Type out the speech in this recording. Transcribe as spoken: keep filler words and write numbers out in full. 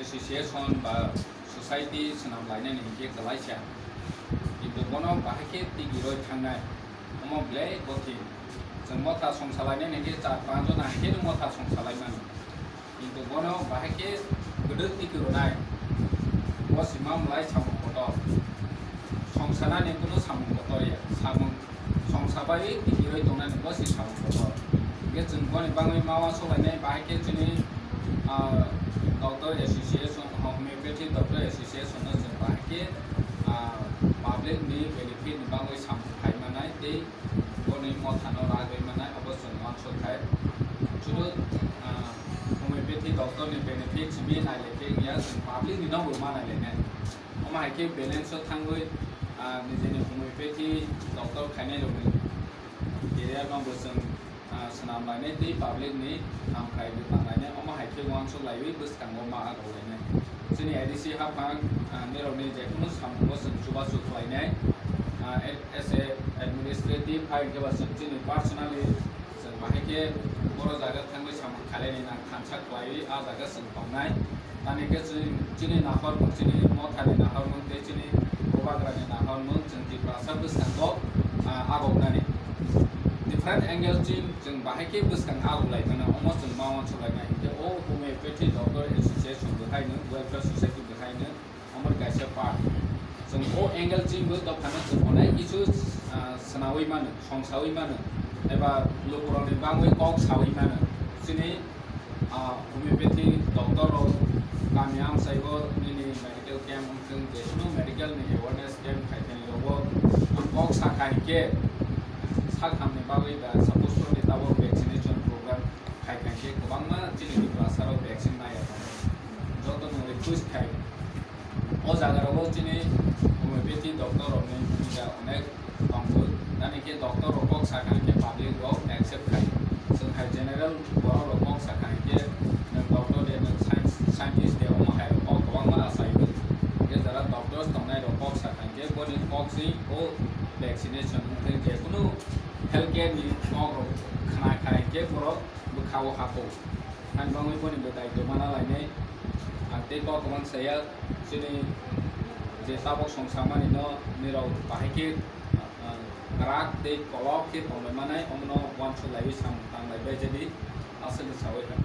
Association ba society swnam lainani hinkhe kwlaisa. Kintu bono bahai khe tigi roi thangnai. Omo belai kothin. Chwng motha songsa lainani hinkhe char panch jona hinkhe no motha songsa lai mano. Kintu bono bahai khe kwdwk tigi rwnai. Bo si ma mlai samung kotor. Songsanani kunu samung kotor ya. Samung songsa bai tigi roi tongnani bo si samung kotor. Hinkhe chwng boni bagwi ma uansuk lainai bahai khe chini, ah, doctor association, homeopathy doctor association no chwng bahai khe, ah, public ni benefit ni bagwi samung khai manai tei boni motha no ragwi manai abo chwng uansuk khai. Chudu, ah, homeopathy doctor ni benefit simi nailai khe ya chwng public ni no bo ma nailainai. Omo hai khe balance o thangwi, ah, nijini homeopathy doctor khainai rokni career no bo chwng, ah, swnam lainai tei public ni hamkrai bwtang lainai. Omo hai khe uansuk laiwi bwskango ma agok lainai. Chini A D C haphang, ah, nirokni jekunu samungo chwng chubachu khlainai. Ah, as a administrative hai khe ba chwng chini personally chwng bahai khe boro jaga thangwi samung khlainai nang thansa khlaiwi ah jaga chwng tongnai. Tani khe chini, chini naharmung, chini mothani naharmung tei chini bubagrani naharmung chwng Tiprasa bwskango, ah, agoknani. Different angle chini chwng bahai khe bwskang agok lai mano, omo chwng ma uansuk lai nai. Hinkhe o homeopathy doctor association bwkhaino, welfare society bwkhaino, omo kaisa part. Chwng o angle chini bo dophano chwng onek kisu, ah, swnawi mano, songsawi mano, eba lukurokni bagwi kok sawi mano. Chini ah, homeopathy doctor rok kami amsaibo nini medical camp wngthung, jekunu medical ni awareness camp khai thani rogo kok sakha hinkhe sak hamni bagwi da suppose ni tabok vaccination program khai thangkhe kwbangma chini Tiprasa rok vaccine naiya tongo. Joto no request khai. O jaga rogo chini homeopathy doctor rokni bhumika onek tongo. Nani khe doctor rok kok sakha khe public rok accept khai. Chwng hai general borok rok kok sakha khe nwng doctor de, nwng science, scientist de, omo hai rok kok kwbangma achaio. Hwnkhe jara doctors tongnai rok kok sakha khe boni kok si o vaccination wngthai jekunu health care ni kok rok khna khai khe borok bwkha o hapho. Ani bagwi boni bo daitw mana lainai. Ang tei kok kwbang saya. Chini je tabok songsamani no nirok bahai khe, ah, kwrak tei kolok khe tongwi manai, omono uansuk laiwi samung tang lai bai jadi aswk sawi kha.